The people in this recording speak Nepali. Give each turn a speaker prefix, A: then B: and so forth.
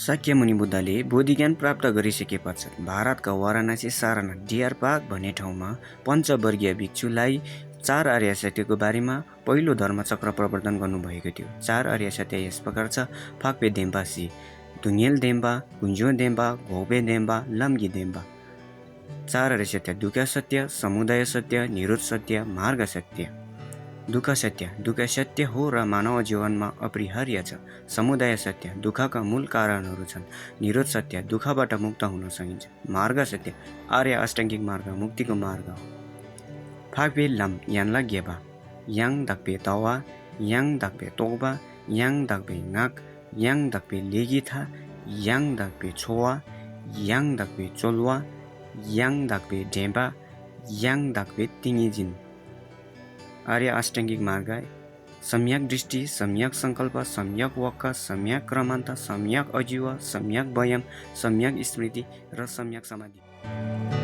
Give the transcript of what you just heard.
A: शाक्यमुनि बुद्धले बोधिज्ञान प्राप्त गरिसके पश्चात भारतका वाराणसी सारनाथ डियर पार्क भन्ने ठाउँमा पञ्चवर्गीय भिक्षुलाई 4 आर्य सत्यको बारेमा पहिलो धर्मचक्र प्रवर्तन गर्नुभएको थियो। 4 आर्य सत्य यस प्रकार छ: फाक्पे देम्बा सी, धुङ्गेल देम्बा, कुञ्जो देम्बा, घोपे देम्बा, लम्गी देम्बा। 4 आर्य सत्य: दुःख सत्य, समुदाय सत्य, निरोध सत्य, मार्ग सत्य। दुःख सत्य: दुःख सत्य हो र मानव जीवनमा अपरिहार्य छ। समुदाय सत्य: दुःखका मूल कारणहरू छन्। निरोध सत्य: दुःखबाट मुक्त हुन सकिन्छ। मार्ग सत्य: आर्य अष्टाङ्गिक मार्ग मुक्तिको मार्ग हो। फाक्पे लम यानला गेबा, याङ दक्पे तवा, याङ दक्पे तोबा, याङ दक्पे नाक, याङ दक्पे लेगिथा, याङ दक्पे छोवा, याङ दक्पे चोलवा, याङ दक्पे ढेबा, याङ दक्पे तिङिजिन। आर्य अष्टाङ्गिक मार्ग सम्यक दृष्टि, सम्यक सङ्कल्प, सम्यक वाक्क, सम्यक क्रमान्त, सम्यक अजीव, सम्यक वयम, सम्यक स्मृति र सम्यक समाधि।